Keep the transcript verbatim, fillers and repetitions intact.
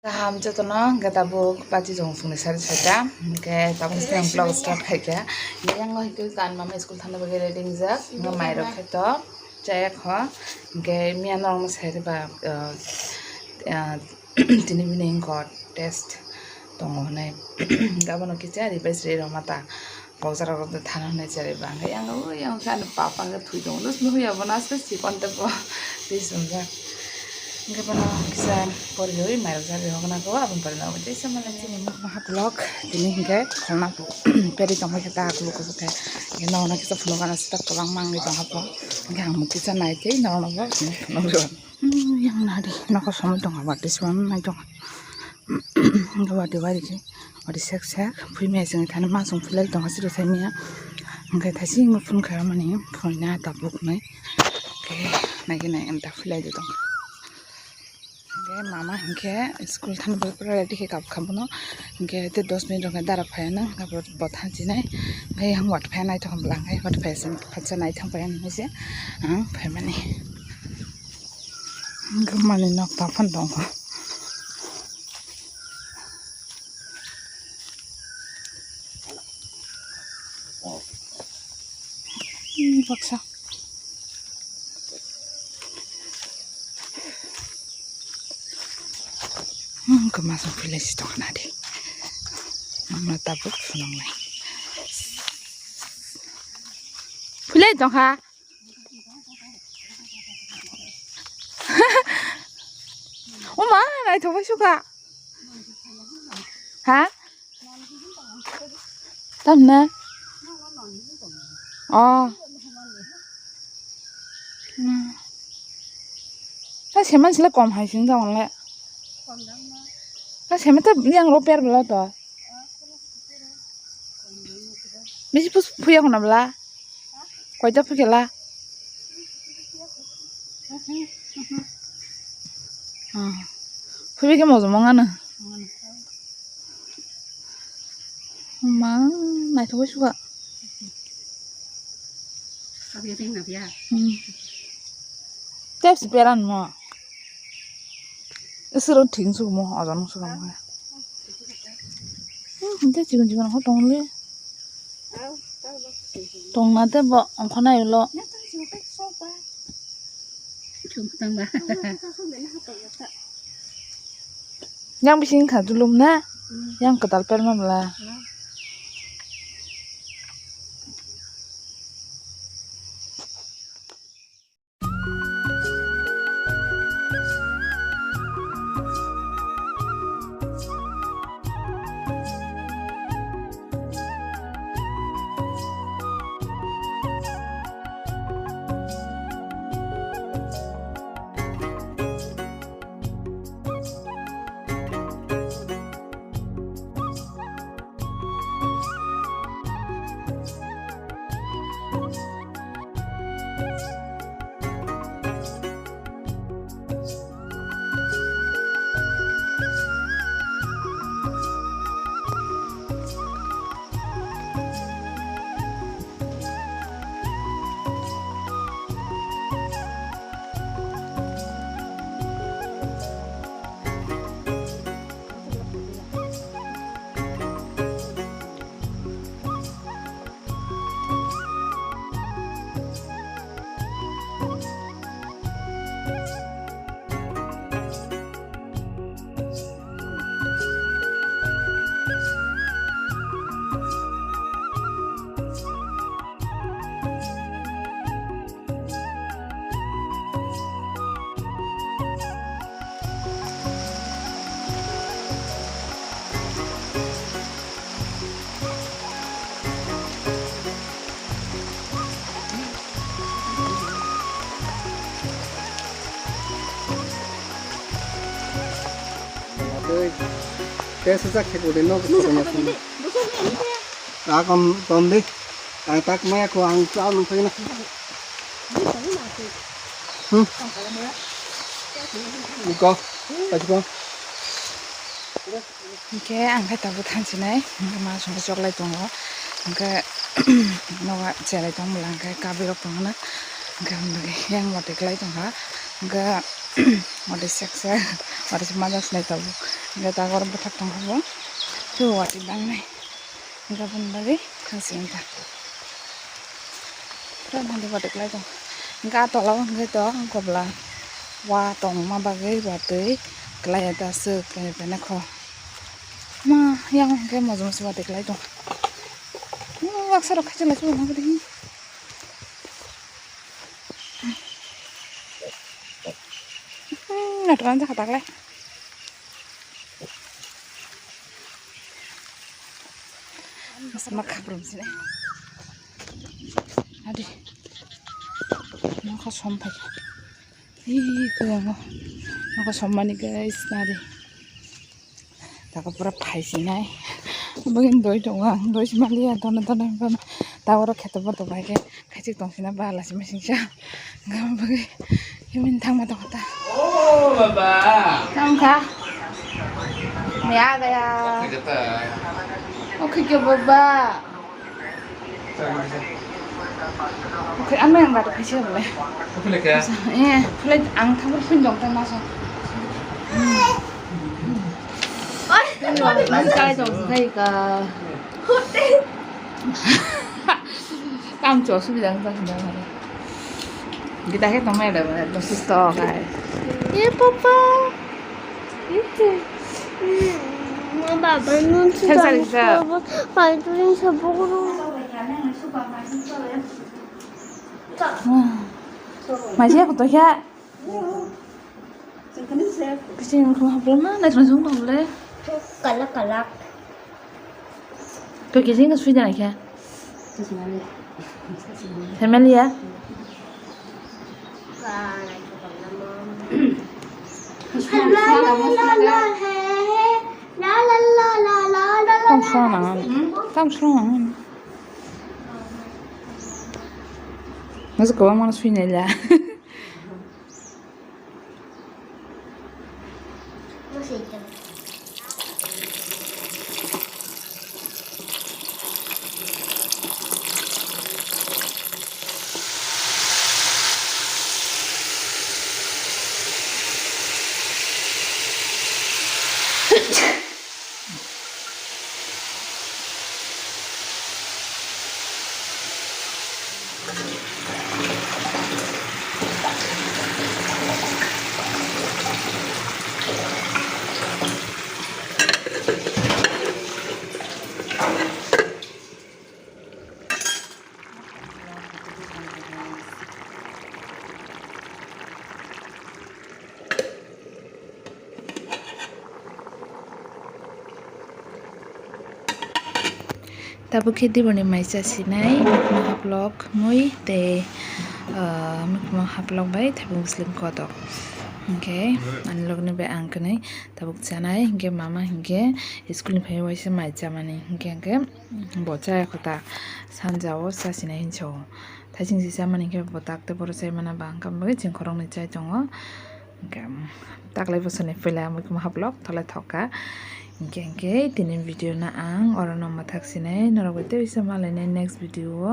Kaham jotono, hwnkhe tabuk pachi tongo phungni sari sata, hwnkhe tabuk sini ang vlog start khaikha. Hwnkhe yang hwnkhe kan mama school thangna bagwi ready wngjak, hwnkhe mairok khe to chaya kho, hwnkhe miya norokno sai riba, ah, ah, tini bini wngkha test tongo hwnwi, hwnkhe abono kisa revise rwi rwma ta. Kok jora rok thana hwnwi cherwi ba hwnkhe yang o yang khe ani papa hwnkhe thwi tongo, lus nukya bono aswk chikon tei bo twi swngjak. Hwnkhe bono kisa poriwi mairok jarwi hokna khe aboni pore no tei sama lai chini nokha vlog tini hwnkhe kholna peri tongkha khe ta kuluk kuluk khe hwnkhe nono kisa phunukgana start kwbangma wngwi tongkha bo hwnkhe ang kisa nai tei nono bo phunukgwi. Hmm, yang nari nokha somoi tongkha ba tei swnam nai tongkha. Hwnkhe wati wari khe wati sek sek phui maya chwng thani ma chwng phulai tongkha siro thai maya. Hwnkhe thaisi wngwi phone khaimani phone na tabuk nai. Hwnkhe nai khe nai ta phulai di tongkha. Hwnkhe mama hwnkhe school thani bai pura ready khe kap kha bono. Hwnkhe tei dos minute rok khe dara phaiya nang, hwnkhe bo thanchi nai. Hwnkhe yang wati phaiya nai tongkha bwla hwnkhe wati phaiya se phatsa nai thang phaiya nang se ang phaimani. Gumani nok ta phano tongkha. Hmm, baksa. Hmm, kema song philai si tongkha na di. Mama tabuk phunuknai. Philai tongkha. Oma, naithok bai sukha. Ha? Tamna? Oh. Hmm. Ta seman sila kom hai sing ta onle. Ta seman ta yang ro per bela to. Bisi pus phuya khuna bela. Koita phukela? Ah. Phuibai khe mojom wng ano. Ma, naithok bai sukha. Hmm. Tei si peran mo. Isiro thing sukmo, ojon sukmo. Hmm, tei chikon chikon khe tongli. Tongna tei bo ongkha nai ulo. Yang bising kha dulum na? Yang kwtal perma bla. Tei sujak khe kudui no. Akam tom di. Ang tak maya ko ang chao nung phai na. Hmm. Iko. Iko. Hingke ang khe tabuk thansinai, hingke ma songkhe choklai tongo, hingke nogo cherai tong bwla hingke kabui rok tongmani, hingke ang bagwi yang watwi kwlai tongkha, hingke Watwi seksa, watwi se majak sinai tabuk. Hingke ta oro bwthak tongkha bo. Tei watwi bangnai. Hingke aboni bagwi thangsi wngkha. Pura nadi watwi kwlai tong. Hingke a tola o hingke to kobla. Wa tongma bagwi watwi kwlai ya ta aswk khe bene kho. Ma yang hingke mojom se watwi kwlai tong. Baksa rok khaisa lai se nang khe. Hmm, naturan jakha taklai. Masa ma khaprum sini. Adi. Nokha som phai. Ih, kaya mo. Nokha som mani guys, nadi. Tako pura phai sinai. Bagwi doi tongo ang, doi si maliya, tono tono tono. Ta oro kheto boto bai khe khaisik tong sina bala si machine sa. Gam bagwi himin thangma tongo ta. Oh, baba. Tang kha. Me a gaya. Oke, kya baba. Oke, ano yang rata kaisa boleh. Oke, leka. Eh, plate ang thamur pun dong tang masa. Ang kai dong sai ka. Kam cho su bidang ta sindang hari. Kita ke tong mai da ba, to sis to kai. Ye papa. Ye. Baba nun. Sen sa lisa. Pai tu rin sa bukuru. Maji aku to ya. Biching ko haplo ma na tong sung tong le. Kalak kalak. To kijing ka sui jana kya? Family ya? Tam sung na. Tam sung na. Mas ko ma sui na la. Tabuk khe diborni mai cha sinai, mukma haplok mui tei, ah, mukma haplok bai thabuk muslim kotok. Hinkhe ani logni bai ang kwnwi tabuk chanai, hinkhe mama hinkhe school ni phai waisa mai chamani, hinkhe hinkhe bo chaya kho ta sanja o cha sinai hinwi sa o. Thaising se chamani hinkhe bo tak tei boro chai mana ba, hinkhe chwng khoroknwi chai tongo. Hinkhe taklai bosoni puila mui khe maha vlog tholai thok kha. Hinkhe hinkhe tini video no ang oro no mwthak sinai, norok bai tei bisa malainai next video o.